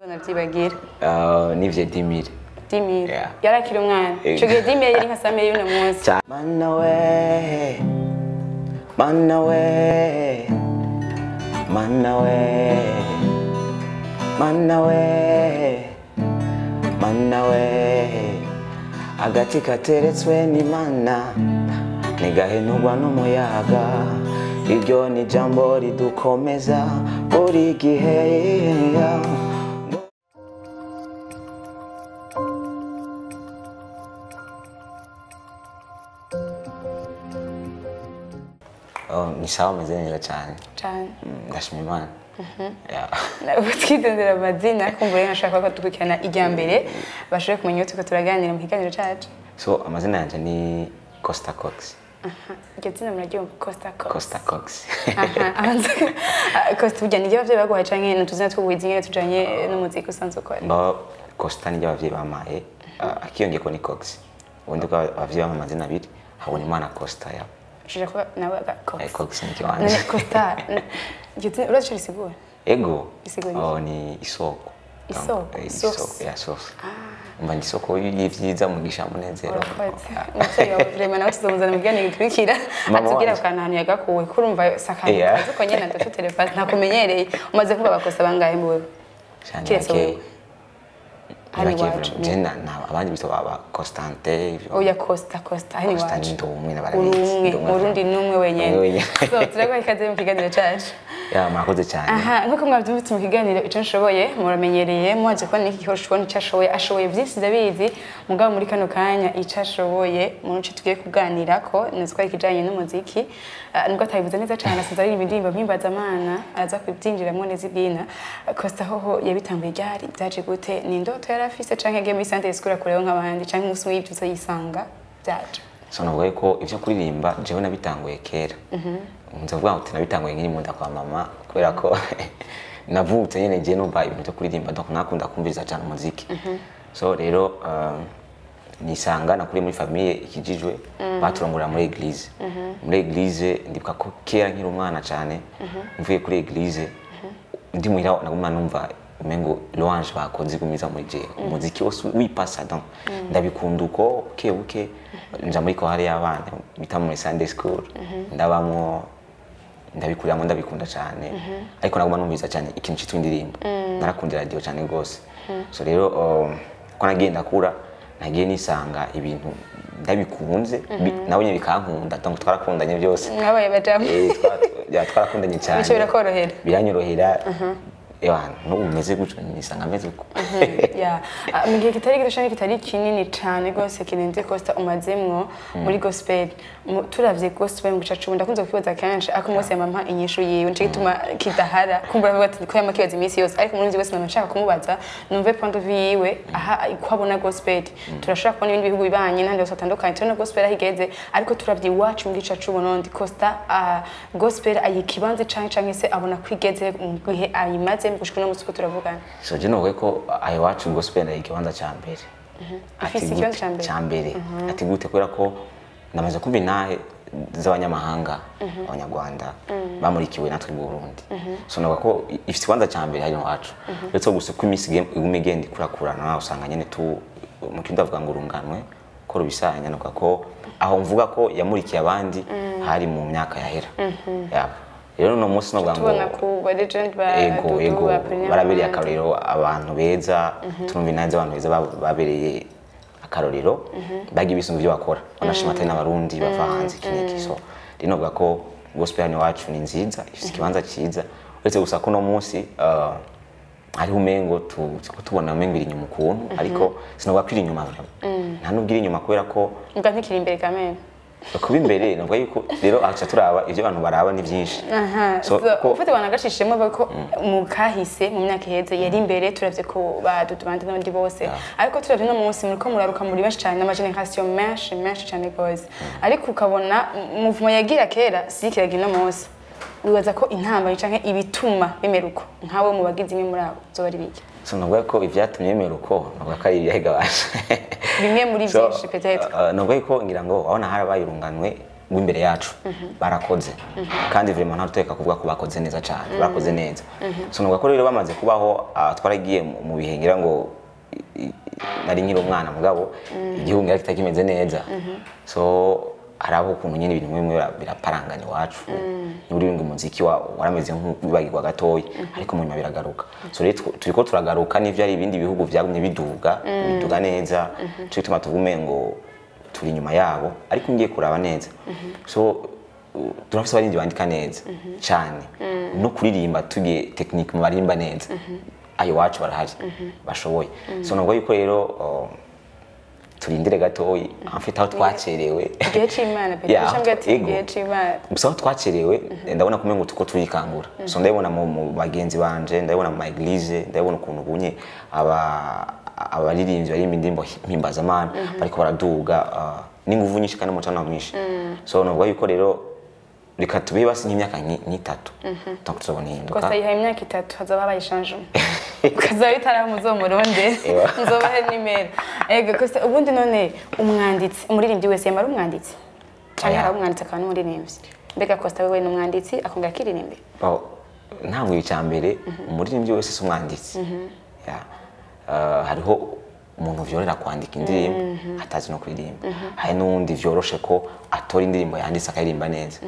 Navyibagira. Nivye 10 000. 10 000? Yeah. Yarakiri umwana. Ico gihe 10 000 yari nka 100 000 y'uno munsi. Mana we, Mana we, Mana we, Mana we, Mana we, agati kateretswe n'Imana ntigahenurwa n'umuyaga. Iryo ni jambo ridukomeza buri gihe. Oh, ni sawa, meze neza cyane. Cane. Ndashima Imana. Yeah. Twitondera amazina, kumbure nkashaka ko dukurikirana irya mbere bashobore kumenya iyo turiko turaganira mu kiganiro cacu. So amazina yanjye ni Costa Cox. Iryo zina muraryumva, Costa Cox. Costa Cox. Aha, Costa burya niryo abavyeyi baguhaye canke ni utuzina tw'ubuhizi nyene tujanye n'umuziki usanzwe ukora? Mba Costa niryo abavyeyi bampaye, akiyongeko ni Cox. Ubundi ko abavyeyi bampa amazina abiri, habona Imana Costa ya. Ushobora kuba nawe aga Cox. Cox ni kiwanje. None Costa, iryo zina urazi ico risigura? Ego. Isigura iki? Oh, ni isoko. Isoko, Isoko, source. ya source. Umva, ni isoko y'ivyiza, mugisha, munezero. Urakoze. Umuvyeyi wawe vraiment nawe tuzomuzana mu kiganiro gikurikira, Mama atubwire wanje. ako kantu ahantu yagakuwe, ko urumva si akantu kazi uko nyene ndadutelefone ntakumenyereye. Umaze kumva abakosa bangahe mu wewe? Cyane. Kiretse Bake. wewe. Hano Bake iwacu. vraiment. Je abandi bitwa ba Constantin ivyo. Oya, Costa, Costa hano Costa iwacu. ni umwe na Uri barabizi. umwe Ndi umwe. Murundi n'umwe wenyene. Umwe wenyene. So turaguha ikaze mu kiganiro cacu. Ya, murakoze cyane. Aha, nk'uko mwabyumvise mu kiganiro Ico Nshoboye, muramenyereye mwaje kubona iki gikoresho, ubona icyo ashoboye. Ashoboye byinshi ndabizi, mugabo muri kano kanya icyo ashoboye mu nce tugiye kuganirako ni uko ikijanye n'umuziki. Nubwo atabivuze neza cyane, asanzwe aririmba indirimbo mpimbazamana, araza kubyinjiramo neza ibwina. Costa hoho yabitanguye ryari? Byaje gute? Ni indoto yari afise canke yagiye muri Sunday school akureho nk'abandi, canke umunsi umwe yibyutse yisanga byaje? So navuga ko ivyo kuririmba jewe nabitanguye kera. Nza kuvuga ngo nabitanguye nkiri mu nda kwa mama, kubera ko navutse nyene je numva ibintu byo kuririmba, donc nakunda kumviriza cyane umuziki. So rero nisanga nakuriye muri famille ikijijwe, baturongorera muri église. Muri église ndibuka ko kera nkiri umwana cyane, mvuye kuri église ndi muhira, naguma numva umengo louange bakoze igumiza muri jewe, umuziki wose wipasa. Donc ndabikunda uko, buke buke nja muri korali y'abana bita muri Sunday school, ndabamwo, ndabikuriramo, ndabikunda cyane. Ariko naguma numviriza cyane ikintu cyitwa indirimbo, narakunda radio cyane rwose. So rero ko nagiye ndakura, nagiye nisanga ibintu ndabikunze, nawe nyine bikankunda, donc twarakundanye byose. Mwabaye bajamu. Ya, twarakundanye cyane. Bice birakorohera. Biranyorohera. Ewana, n'ubu meze gutyo, nisanga meze uko. Ya. Mu gihe kitari gito canke kitari kinini cane gose kirenze, Costa umazemwo muri gospel. Turavye gospel mu gice c'ubu, ndakunze kukibaza kenshi, ariko umunsi yamampa inyishu yiwe, nico gituma kidahara. Kumbura avuga ati ko yama kibaza iminsi yose, ariko umurundi wese nama nshaka kumubaza numve point de vue yiwe, aha ko abona gospel. Turashobora kubona ibindi bihugu bibanye n'ahandi hose hatandukanye, turabona gospel aho igeze, ariko turavye iwacu mu gice c'Uburundi, Costa gospel ayiha ikibanza canke se abona ko igeze mu gihe ayimaze gushika uno munsi uko turavugana? So je novuga ko aho iwacu gospel ari ikibanza ca mbere. Ati Ifise gute? ikibanza ca mbere. Ca mbere. Ati gute? Kubera ko namaze kumva intahe z'abanyamahanga, abanyarwanda bamurikiwe natwe mu Burundi. So navuga ko ifite ikibanza ca mbere hano iwacu, uretse ko gusa uko iminsi iguma igenda ikurakurana, usanga nyene tu mu kindi bavuga ngo urunganwe ko rubisanya. Navuga ko aho mvuga ko yamurikiye abandi hari mu myaka yahera. Yabo. Rero uno munsi novuga ngo Tubona ku ba legend ba ego. Dudu, Ego. ba Peniel Barabereye n'abandi. akarorero abantu beza. Turumva intahe z'abantu beza babereye akarorero, bagiye bisunga ibyo bakora, banashima atari n'abarundi bava hanze iki n'iki. So rero novuga ko gospel hano iwacu ni nziza, ifite ikibanza cyiza, uretse gusa ko uno munsi hariho umengo turiko tubona umengo iri inyuma ukuntu, ariko sinovuga ko iri inyuma vraiment. Nta nubwo iri inyuma, kubera ko Mbwa ntikiri imbere kamere. Kuba imbere, navuga yuko rero aca turaba ibyo abantu baraba ni byinshi. So, So, ufite wanagashishemo bavuga ko mu kahise, mu myaka iheze, yari imbere, turavye ko ba Dudu bandi n'abandi bose, ariko turavye no munsi muriko muraruka muri benshi cyane, ama génération menshi menshi cyane gose, ariko ukabona mouvement yagira kera si kiragira no munsi. Wibaza ko intambwe canke ibituma bimera uko, nkawe mu bagize imwe muri abo, zoba ari biki? So navuga ko ibyatumye bimera uko, navuga ko ari ibyahigabanje. Bimwe muri So, byinshi peut-être. Navuga ko ngira ngo abona harabaye urunganwe. w'imbere yacu barakoze, kandi vraiment nta ruteka kuvuga ko bakoze neza cyane, bakoze neza. So nuvuga ko rero bamaze kubaho, twaragiye mu bihe ngira ngo nari nkiri umwana, mugabo igihugu ngira kitakimeze neza. So hari aho ukuntu nyine ibintu bimwe biraparangana iwacu, niba uri ngo umuziki warameze nk'uwibagirwa gatoya, ariko mu nyuma biragaruka. So rero turiko turagaruka, n'ivyo ari ibindi bihugu vyagumye biduga biduga neza, cyo gituma tuvume ngo turi inyuma yabo, ariko ngiye kuraba neza. So turafise abaririmbyi bandika neza cyane, no kuririmba tugiye technique mu barimba neza, ayo iwacu barahari bashoboye. So nubwo yuko rero turindire gatoyi, en fait aho twacerewe. Igihe c'Imana pe. Yeah, Cyangwa ati ego. igihe c'Imana. Gusa aho twacerewe, ndabona kumwe ngo tuko turikangura. So ndabibona mu bagenzi banje, ndabibona mu ma église, ndabibona ukuntu bunye abaririmbyi baririmba indirimbo mpimbazamana bariko baraduga, n'inguvu nyinshi kandi umucana mwinshi. So novuga yuko rero reka tube basi nk'imyaka nk'itatu, donc tuzobona ihinduka. Kosa yihaye imyaka 3 hazaba habaye changement, ukazaba bitara muzomuronde, nzobahe nimero. Ego Kosa, ubundi none umwanditsi, umuririmbyi wese yamara umwanditsi cyangwa Oya. hari umwanditsi akaba n'umuririmbyi? Mbega Costa wewe ni umwanditsi akongera akiririmbira? Bon, ntanguye icya mbere, umuririmbyi wese si umwanditsi. Ya. Hariho umuntu vyorera kwandika indirimbo atazi no kuririmba, hari n'uwundi vyoroshe ko atora indirimbo yanditse akaririmba neza.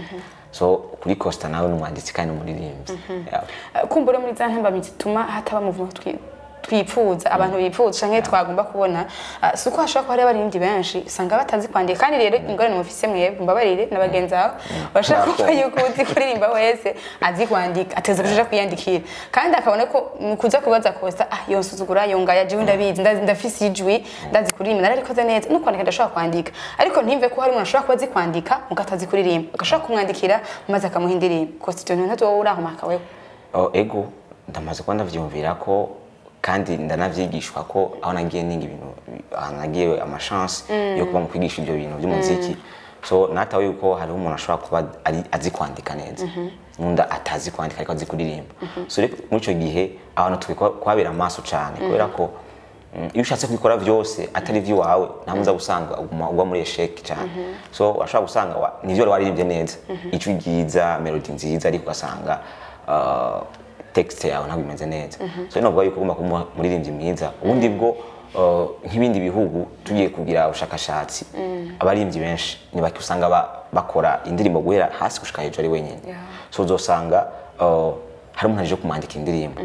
So kuri Costa nawe ni umwanditsi kandi n'umuririmbyi. Ya. Kumbura muri za ntambamyi zituma hataba muvumo twipfuza, abantu bipfuza canke twagomba kubona, si uko hashobora kuba hari abaririmbyi benshi usanga batazi kwandika. Kandi rero ingorane mufise mwebwe, mbabarire na bagenzi bawe, bashaka kuvuga yuko uzi kuririmba wese azi kwandika, ateza kuja kwiyandikira, kandi akabona ko mu kuza kubaza Costa, yonsuzugura, yongaya, jewe ndabizi, ndafise ijwi, ndazi kuririmba, nararikoze neza, no kwandika ndashobora kwandika. Ariko ntimve ko hari umuntu ashobora kuba azi kwandika muga atazi kuririmba, agashobora kumwandikira maze akamuha indirimbo. Costa, ivyo bintu ntavyo wowe urahumaka wewe? Oh, ego, ndamaze kuba ndavyumvira ko, kandi ndanavyigishwa ko aho nagiye niga ibintu, ahantu nagiye ama chance yo kuba mu kwigisha ibyo bintu by'umuziki. So natawe yuko hariho umuntu ashobora kuba ari azi kwandika neza, n'undi atazi kwandika ariko azi kuririmba. So rero muri ico gihe abantu twe kwabera amaso cane, kubera ko iyo ushatse kubikora vyose atari ivy'iwawe, nta muza gusanga uguma ugwa muri échec cyane. So urashobora gusanga nivyo wari waririmbye neza, ijwi ryiza, melody nziza, ariko ugasanga texte yawe ntabwo imeze neza. So novuga yuko ugomba kuba umuririmbyi mwiza. Ubundi bwo nk'ibindi bihugu tugiye kugira ubushakashatsi, abaririmbyi benshi ni bake usanga bakora indirimbo guhera hasi gushika hejuru ari wenyine. So uzosanga hari umuntu aje kumwandika indirimbo,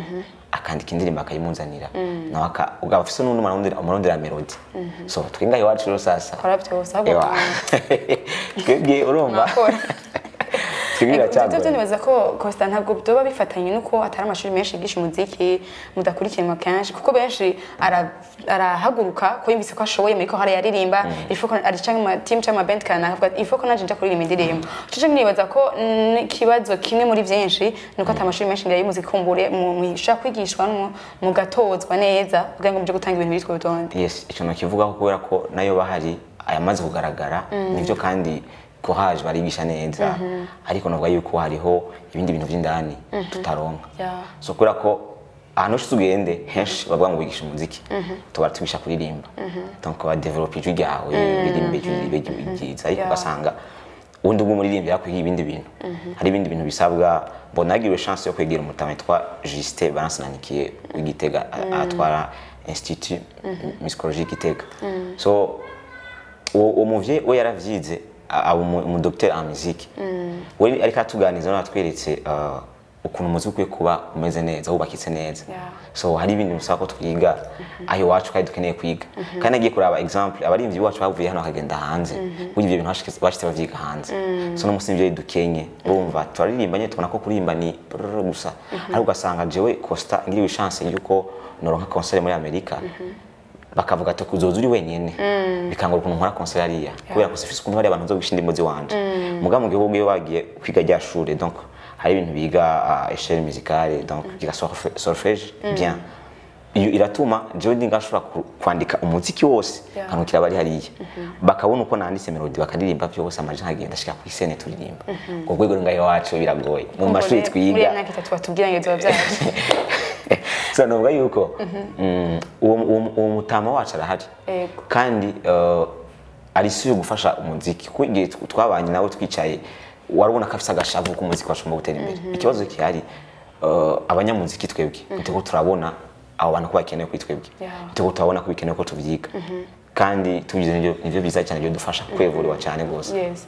akandika indirimbo akayimunzanira, nawe ugaba afise n'undi umurondera melody. So twe ngaha iwacu rero sasa Kora byose ahubwo. Ewa. Twebwe urumva Mwakora. twebwe Ego, ivyo biracagoye. nibaza ko Costa ntabwo byoba bifatanye nuko atari amashuri menshi yigisha umuziki mudakurikiranwa kenshi, kuko benshi arahaguruka ko yumvise ko ashoboye muri ko hari yaririmba, il faut ko ari canke mu team canke mu band kanaka, avuga ati, il faut ko nanje nja kuririmba indirimbo. Cico nibaza ko n'ikibazo kimwe muri vyinshi nuko ata amashuri menshi ngira y'umuziki kumbure mushobora kwigishwamwo mugatozwa neza kugira ngo muje gutanga ibintu biri ku rutonde. Yes, icyo nakivugaho, kubera ko nayo bahari ayamaze kugaragara nivyo, kandi courage barigisha neza, ariko navuga yuko hariho ibindi bintu by'indani tutaronka. So kubera ko ahantu hose ugende henshi bavuga ngo wigisha umuziki, tuba tubigisha kuririmba, donc badevelopa ijwi ryawe, ririmbe ijwi ribe ryiza, ariko ugasanga ubundi bwo umuririmbyi yakwiga ibindi bintu, hari ibindi bintu bisabwa. Mbona nagiriwe chance yo kwegera umutama witwa Justin Baransinanikiye w'Igitega, atwara Institut Musicologique Gitega. So uwo muvyeyi we yaravyize, aba umu docteur en musique. We ariko atuganiriza no atweretse ukuntu umuziki ukwiye kuba umeze neza, wubakitse neza. So hari ibintu bisaba ko twiga aho iwacu, kandi dukeneye kwiga. Kandi agiye kuraba exemple, abaririmbyi bacu bavuye hano bakagenda hanze, burya ibyo bintu bashitse bavyiga hanze. So no musi nivyo dukenye. Urumva turaririmba nyine, tubona ko kuririmba ni brrr gusa, ariko ugasanga jewe Costa ngiriwe chance yuko noronka concert muri Amerika, bakavuga ati kuzoza uri wenyene, bikangora ukuntu nkora concert hariya, kubera ko sifise ukuntu hariya abantu nzogisha indimo ziwanje. Muga mu gihugu iyo bagiye kwiga rya shure, donc hari ibintu biga échelle musicale, donc biga solfège bien, iyo iratuma jewe ndi ngashobora kwandika umuziki wose, nkanukira abari hariya bakabona uko nanditse melody, bakaririmba byose, amaje nkagenda ashika kuri scène turirimba. Ubwo rwego ngayo iwacu biragoye mu mashuri Muri twiga. iyo myaka 3 batubwira ngo bizoba vyaje. So novuga yuko uwo mutama wacu arahari, kandi Ari si gufasha umuziki, kuko igihe twabanye nawe twicaye warubona ko afise agashavu ko umuziki wacu ugomba gutera imbere. Ikibazo gihari, abanyamuziki twebwe turiko turabona abo bantu ko bakeneye kuri twebwe, turiko turabona ko bikenewe ko tuvyiga, kandi tubigize nivyo byiza cyane byo dufasha kwevuriwa cyane rwose. Yes.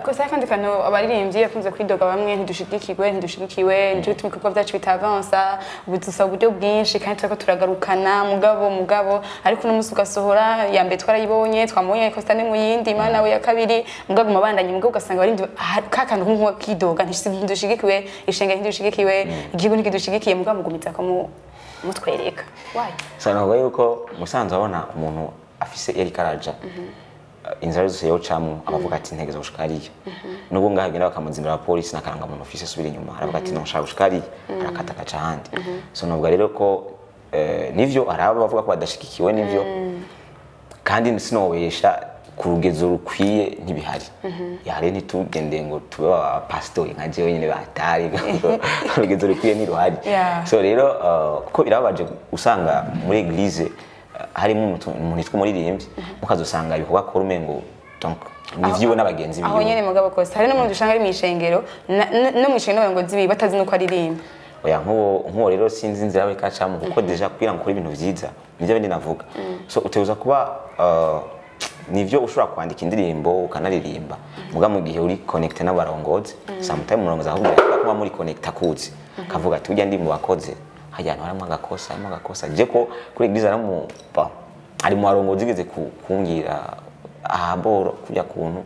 Kosa kandi kantu abaririmbyi yakunze kwidoga bamwe, ntidushigikiwe, nicyo gituma ibikorwa byacu bitavansa, ubu dusaba uburyo bwinshi kandi turiko turagarukana, mugabo ariko uno munsi ugasohora ya mbere twarayibonye, twamubonye Costa ni mu yindi Mana we ya kabiri, mugabo mubandanye, mugabo ugasanga abaririmbyi ka kantu nk'uko kidoga, ntidushigikiwe, ishenge ntidushigikiwe, igihugu ntikidushigikiye, mugabo mugumiza ko mutwereka why? So navuga yuko musanzwe abona umuntu afise yari karaja inzira zose yocamwo, abavuga ati ntegeza gushika hariya, nubwo ngaho agenda bakamuzimbira abapolisi n'akaranga muntu ufise, subira inyuma, aravuga ati no nshaka gushika hariya, arakata agaca ahandi. So navuga rero ko nivyo hari abo bavuga ko badashigikiwe, nivyo, kandi sinobesha ku rugezo rukwiye ntibihari. Yare ntitugendeye ngo tube abapasitori nka jewe nyine batari, urugezo rukwiye ntiruhari. So rero kuko birababaje usanga muri église harimo umuntu yitwa umuririmbyi, mukazosanga ibikorwa akora umengo donc ni vyiwe n'abagenzi Aho biwe. nyene, mugabo Costa, hari n'umuntu usanga ari mw'ishengero no mw'ishengero n'abarongozi biwe batazi nuko aririmba. Oya, nk'uwo rero sinzi inzira we kacamo, kuko déjà kugira ngo ukore ibintu vyiza nivyo bindi navuga, so utegerezwa kuba nivyo ushobora kwandika indirimbo ukanaririmba, muga mu gihe uri connecté n'abarongozi, sometimes umurongozi akakubwira ko kuba muri connecté akuzi, akavuga ati urya ndi mu bakoze hajya ahantu harimo agakosa, harimo agakosa. Je ko kuri église harimo ba ari mu barongozi igeze kumbwira aha boro kujya kuntu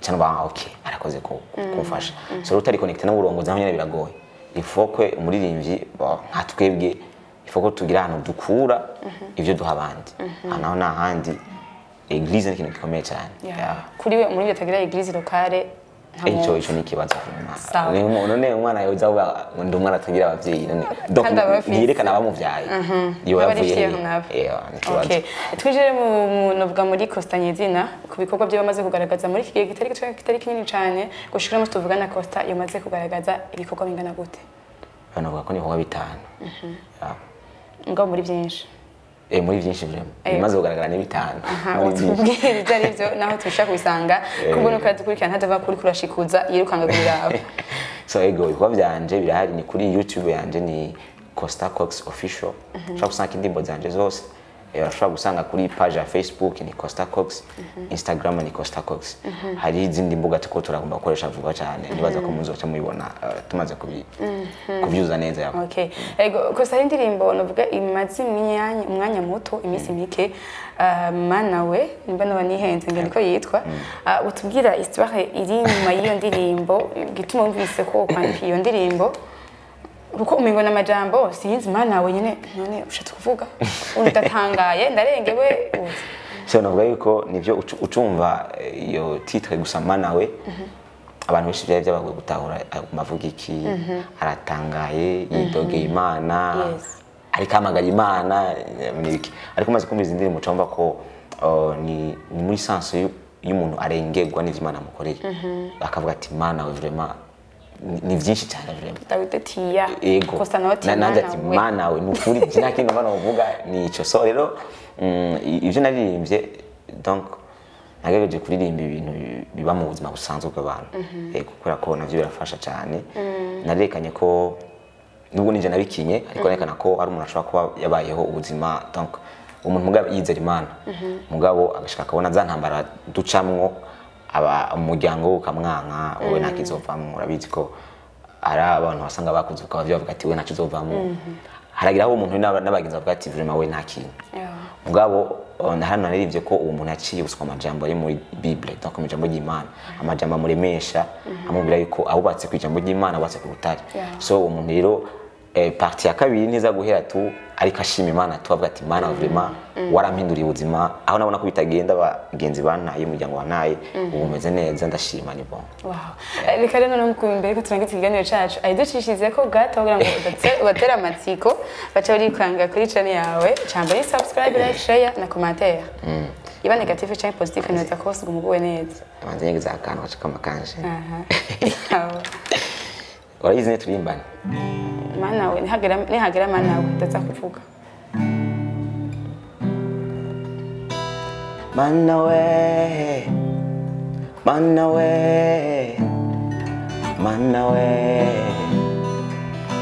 cyangwa ba okay arakoze ko kumfasha. So rero utari connecté n'uburongozi naho nyene biragoye. Il faut que umuririmbyi nka twebwe, il faut ko tugira ahantu dukura ivyo duha abandi. Aha naho nta handi, église ni ikintu gikomeye cyane. Yeah. Kuri we umuririmbyi atagira église locale nta Ico muntu. ico ni ikibazo vraiment. Sawa. None umwana yoza avuga ngo ndi umwana atagira abavyeyi, none donc Kandi aba afise. ntiyerekana abamuvyaye iyo Aba ari yavuye fier hehe? nabo. Eh, ni ikibazo. Okay. Twinjire mu novuga muri Costa nyezina, ku bikorwa byo bamaze kugaragaza muri iki gihe kitari kinini cyane gushikira umunsi tuvugana. Costa yamaze kugaragaza ibikorwa bingana gute? Banavuga ko ni ibikorwa bitanu. Yeah. Mugabo muri byinshi. Eh, muri byinshi vraiment bimaze kugaragara ni bitanu. Aha, Muri byinshi. utubwire ibyo ari byo naho tubisha kubisanga, kubona uko yadukurikirana ntadava kuri kurashikuza yirukanga kubiraba. So ego, ibikorwa byanje birahari, ni kuri YouTube yanje, ni Costa Cox Official, ushobora gusanga indirimbo zanje zose. Urashobora gusanga kuri page ya Facebook ni Costa Cox, Instagram ni Costa Cox. Hari izindi mbuga tuko turagomba gukoresha vuba cyane, nibaza ko muzoca mubibona tumaze kubyuza neza yabo. Okay. Ego, Costa, hari indirimbo novuga imaze umwanya muto, iminsi mike, Mana we, nimba noba nihenze ngo niko yitwa. Utubwira histoire iri inyuma y'iyo ndirimbo, gituma wumvise ko kwandika iyo ndirimbo, kuko umengo n'amajambo sinzi, Mana we nyine, none ushatse kuvuga udatangaye ndarengewe uzi. So navuga yuko nivyo ucumva iyo titre gusa, Mana we, abantu benshi byari byabagoye gutahura mavuga iki, aratangaye, yidogeye Imana, ariko ahamagara Imana, ni iki? Ariko umaze kumva izi ndirimbo ucumva ko ni muri sens y'umuntu arengerwa n'ivyo Imana amukoreye, akavuga ati Mana we, vraiment ni byinshi cyane vraiment. Dawidi ati ya Ego. Costa nawe ati Nanjye Mana ati we. Mana we, ni ukuri iki nta kindi mbona uvuga ni ico. So rero ivyo naririmbye, donc nagerageje kuririmba ibintu biba mu buzima busanzwe bw'abantu. Ego, kubera ko navyo birafasha cyane. Narerekanye ko nubwo ninjye nabikinye, ariko nerekana ko ari umuntu ashobora kuba yabayeho ubuzima, donc umuntu mugabo yizera Imana, mugabo agashaka akabona za ntambara ducamwo, aba umuryango we ukamwanka, wowe nta kizovamwo. Urabizi ko hari abantu basanga bakuze ukaba bavuga ati we ntacyo uzovamwo, haragira aho umuntu n'abagenzi bavuga ati vraiment we nta kintu. Mugabo hano naririmbye ko uwo muntu yaciye gusoma amajambo ari muri Bible, donc mu ijambo ry'Imana, amajambo amuremesha, amubwira yuko abubatse ku ijambo ry'Imana abubatse ku rutare. So uwo muntu rero partie ya kabiri ntiza guhera tu ariko ashima Imana tu, avuga ati Imana vraiment warampinduriye ubuzima, aho nabona ko bitagenda, abagenzi bantaye, umuryango wantaye, ubu meze neza, ndashima, ni bon. Wow. Reka rero noneho mbere ko turangiza ikiganiro cacu ayiducishirize ko gato kugira ngo ubatere amatsiko bace barikanga kuri channel yawe. Cambere subscribe, like, share na commentaire, iba négative canke positive, neza ko bose umuguwe neza. Abanza nyegeza akantu gace kamakanje. Aha. Sawa. Urayizi ne turimbane. Mana we, nihagera Mana we ndaza kuvuga. Mana we. Mana we, mana we,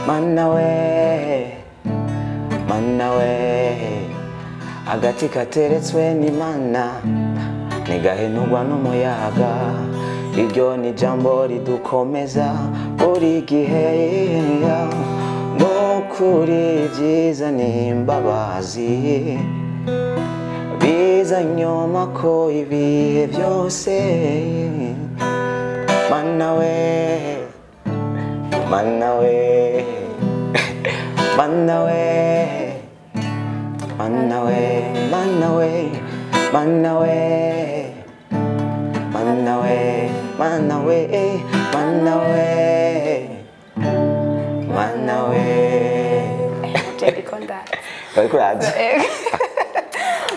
mana we, mana we. Agati kateretswe n'Imana ntigahenurwa n'umuyaga. Iryo ni jambo ridukomeza buri gihe. Nukuri ibyiza n'imbabazi biza nyuma ko ibihe byose. Mana we, mana we, mana we, mana we, mana we, mana we, mana we, mana we, mana we, mana we. Jericho ndazi. Bariko uraza.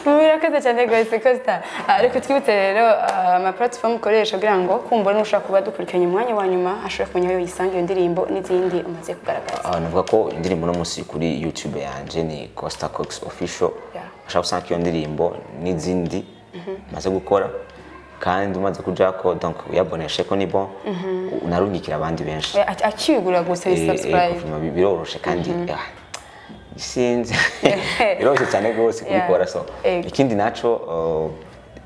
Murakoze cyane rwose Costa. Ariko twibutse rero ama platform ukoresha kugira ngo kumbona ushobora kuba dukurikiranye umwanya wa nyuma ashobora kumenya aho yisanga iyo ndirimbo n'izindi umaze kugaragaza. Navuga ko indirimbo no munsi kuri YouTube yanje ni Costa Cox Official. Ushobora gusanga iyo ndirimbo n'izindi maze gukora, kandi umaze kujako donc uyaboneshe ko ni bon, unarungikira abandi benshi. Akibigura gusa subscribe. Biroroshe kandi sinzi biroroshye cyane rwose kubikora. So ikindi naco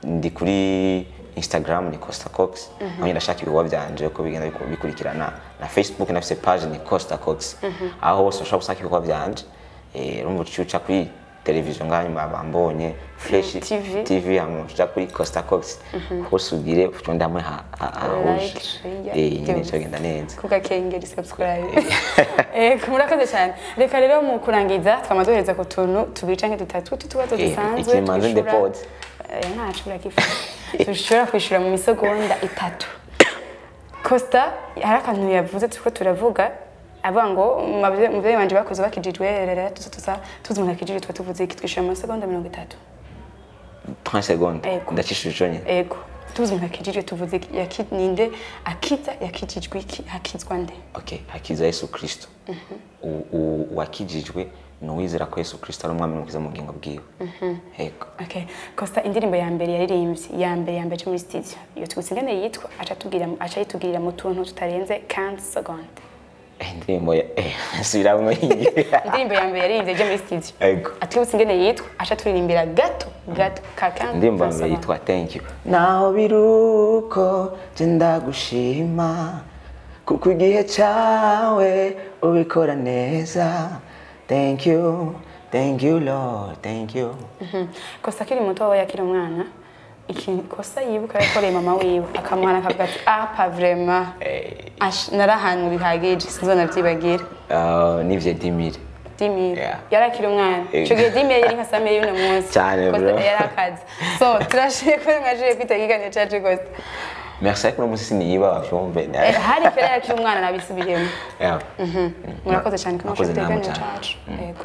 ndi kuri Instagram ni Costa Cox, aho ndashaka ibikorwa byanje uko bigenda bikurikirana, na Facebook nafise page ni Costa Cox, aho hose ushobora gusanga ibikorwa byanje. Urumva uca kuri television ngaho bambonye Fresh TV, hamwe uca kuri Costa Cox hose ugire uconde hamwe hahuje nyine cyo neza kuka kengeri subscribe. Murakoze cyane. Reka rero mu kurangiza twamadohereza ku tuntu tubiri canke dutatu tutubazo dusanzwe. Ikimanze ndepose ntacu urakifa dushobora kwishura mu misegonda 3. Costa hari akantu yavuze tuko turavuga avuga ngo muvyeyi wanje bakoze bakijijwe rero tuza tuzi umuntu akijijwe twa tuvuze iki, twishura mu masegonda 30. 30 secondes ndacishije ico nyene. Ego tuzi umuntu akijijwe tuvuze iki, ninde akiza, yakijijwe iki, hakizwa nde? Okay, hakiza Yesu Kristo. Uwakijijwe nuwizera ko Yesu Kristo ari umwami n'umukiza mu bugingo bwiwe. Ego. Okay, Costa indirimbo ya mbere yaririmbye ya mbere muri studio iyo twutse ingene yitwa, aca yitubwirira mu tuntu tutarenze 15 secondes. Indirimbo ya subiramwo iyi. Indirimbo ya mbere yaririmbye je muri studio. Ego. Atwibutse ingene yitwa, aca turirimbira gato gato ka 15. Indirimbo ya mbere yitwa Thank You. Naho biruko je ndagushima kuko igihe cyawe ubikora neza. Thank you, thank you Lord, thank you. Costa akiri muto yakiri umwana, ikikosa yibuka yakoreye mama wiwe akamuhana akavuga ati ah pas vraiment narahanwe bihagije sinzonavyibagira. Nivyo 10000. 10000 yarakiri umwana. Ico gihe 10000 yari nka 100 y'uno munsi. Cyane bro. Yarakaze. So turashimye ko mwaje kwita ikiganiro cacu Costa. Merci ariko uno munsi siniyiba bavyumve. Hari kera yarakiri umwana nabisubiyemo. Murakoze cyane ko mwaje kwita ikiganiro cacu. Yego.